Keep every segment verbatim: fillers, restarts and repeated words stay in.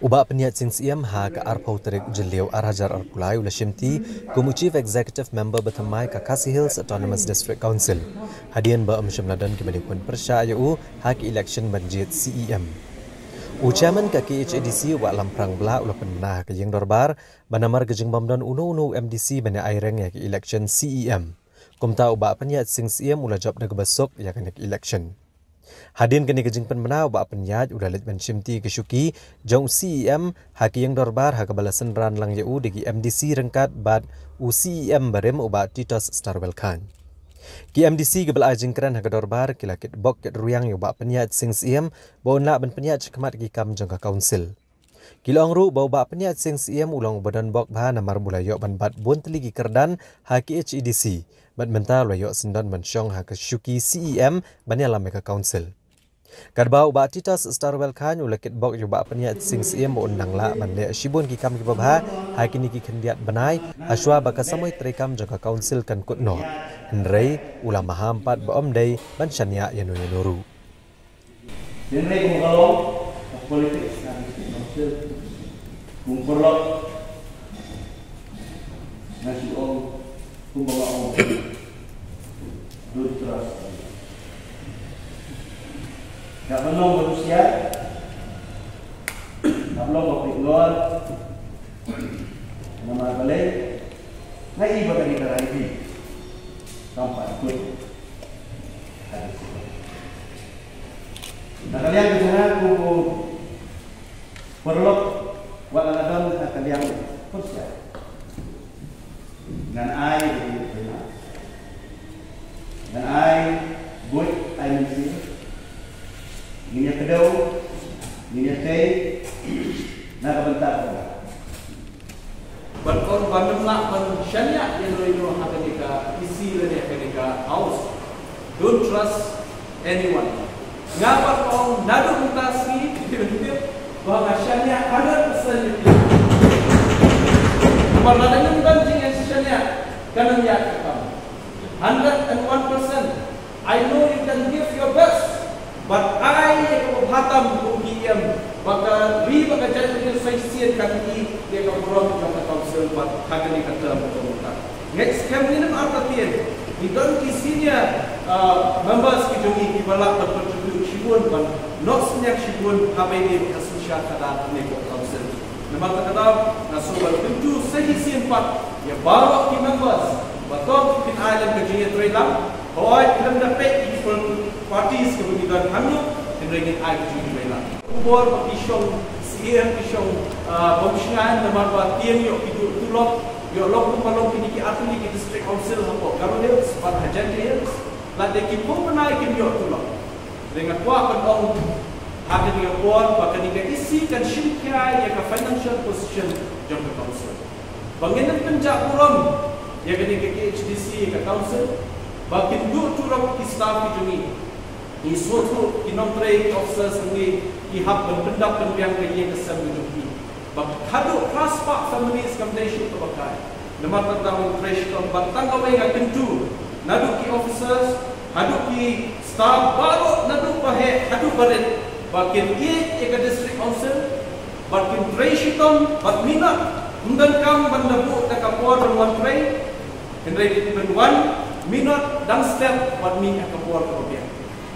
U Bah Pynïaid Sing Syiem ha ka arphew tarik Jylliew ar hajar arphew lai u la shimti kum u Chief Executive Member ba thymmai ka Khasi Hills Autonomous District Council, hadien ba ym shym la don kiba la khun pyrshah ïa u ha ki election ban jied C E M. U Chairman ka K H A D C u Bah Lamphrang Blah u la pynbna ha ka ïing dorbar ba namar ka jingbym don uno uno u M D C ban ïa aireng ïa ka election C E M, kumta u Bah Pynïaid Sing Syiem u la jop da kaba suk ïa kane ka election. Hadien kane ka jingpynbna, u Bah Pynïaid u la leit ban shimti ka shuki jong u C E M ha ka ïing dorbar ha kaba la synran lang ïa u da ki M D C ryngkat bad u C E M barim u Bah Titos Starwell Chyne. Ki M D C kiba la ai jingkren ha ka dorbar ki la kitbok kitrwiang ïa u Bah Pynïaid Sing Syiem ba un lah ban pynïaid shakhmat ki kam jong ka council. Ki la ong ruh ba u Bah Pynïaid Sing Syiem u long uba donbok bha namar ba u la ïoh ban bat bun tylli ki kyrdan ha K H A D C bad mynta u la ïoh syndon ban shong ha ka shuki C E M ban ïalam ïa ka council. Katba u Bah Titos Starwell Chyne u la kitbok ïa u Bah Pynïaid Sing Syiem ba un nang lah ban leh shibun ki kam kiba bha ha kine ki khyndiat bnai hashwa ba ka samoi treikam jong ka council kan kut noh, hynrei u la maham pat ba ym dei ban shaniah ïa no ïa no ruh. Hynrei kum ka long ka politics ka District Council, kum paralok nga shu ong kumba nga ong, don't trust. Ka ban long ba husiar, ka ban long ba pynlong. Namar balei? Nga i ba kane ka rai kam pat kut. Na ka liang ka jong nga kum u paralok, wat la nga don ha ka liang pyrshah, ngan ai, ngan ai buit, ai mynsiem, ngin ïa kdew, ngin ïa tei na ka bynta ka. Ban ong ban ym lah ban shaniah ïa no ïa no ha kane ka E C lane ha kane ka House. Don't trust anyone. Nga pat ong naduh mynta sngi, tip, tip, ba nga shaniah hundred percent ïa phi. Namar lada ngim don jingshaniah, kan ym ïaid ka kam. Hundred and one percent. I know you can give your best, but ai ïa ka bha tam kum ki E M ba ka ri bad ka jaitbynriew sa shisien kan i ïa ka burom jong ka council bad ha kane ka term jong ka. Ngeit skhem ngin ym artatien, ngi don ki senior, uh, members ki jong ngi kiba lah ban contribute shibun ban noh synñiang shibun ha ba ïadei bad ka synshar khadar kane ka council. Namar kata ka daw nga sngewbha kyntu sa shisien pat ïa baroh ki members ba to kin ai lem ka jingïatreilang. Hooid, khlem da peit ki political parties kiba ngi don hangne, hynrei ngin ai ka jingïatreilang. Khubor ba ki shong siem, ki shong, ah, bym shngaiñ namar ba tieng ïoh ki duh tulop, ïoh long kumba long kine ki artylli ki district council hapoh Garo Hills bad ha Jaintia Hills. Lada ki pynbna ïa kim ïoh tulop. Te nga kwah ban ong ha kane ka por ba kane ka E C kan shim khia ïa ka financial position jong ka council. Ba ngin ym pynjah burom ïa kane ka K H D C, ïa ka council, ba kin duh tulop ki staff ki jong ngi. Ngi sngewthuh ki nongtrei, ki officers ngi, ki hap ban pyndap pynbiang ka ïing ka sem ka jong ki. Ba haduh phra spah families kam dei shuh kaba kai. Namar kata ngi trei shitom bad tang kawei nga kyntu naduh ki officers haduh ki staff baroh naduh ba heh haduh ba rit ba kin ïeit ïa ka district council bad kin trei shitom bad minot. Ym donkam ban da buh da ka por ban wan trei, hynrei kin wan minot dang step bad mih ha ka por kaba biang.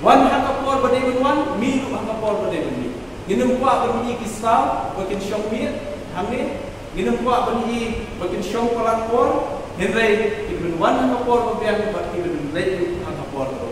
Wan ha ka por ba dei ban wan, mih ruh ha ka por ba dei ban mih. Ngin ym kwah ban ïoh ki staff ba kin shong miet hangne, ngin ym kwah ban ïoh ba kin shong palat por, hynrei kin wan ha ka por ba biang bad kin leit ruh ha ka por ba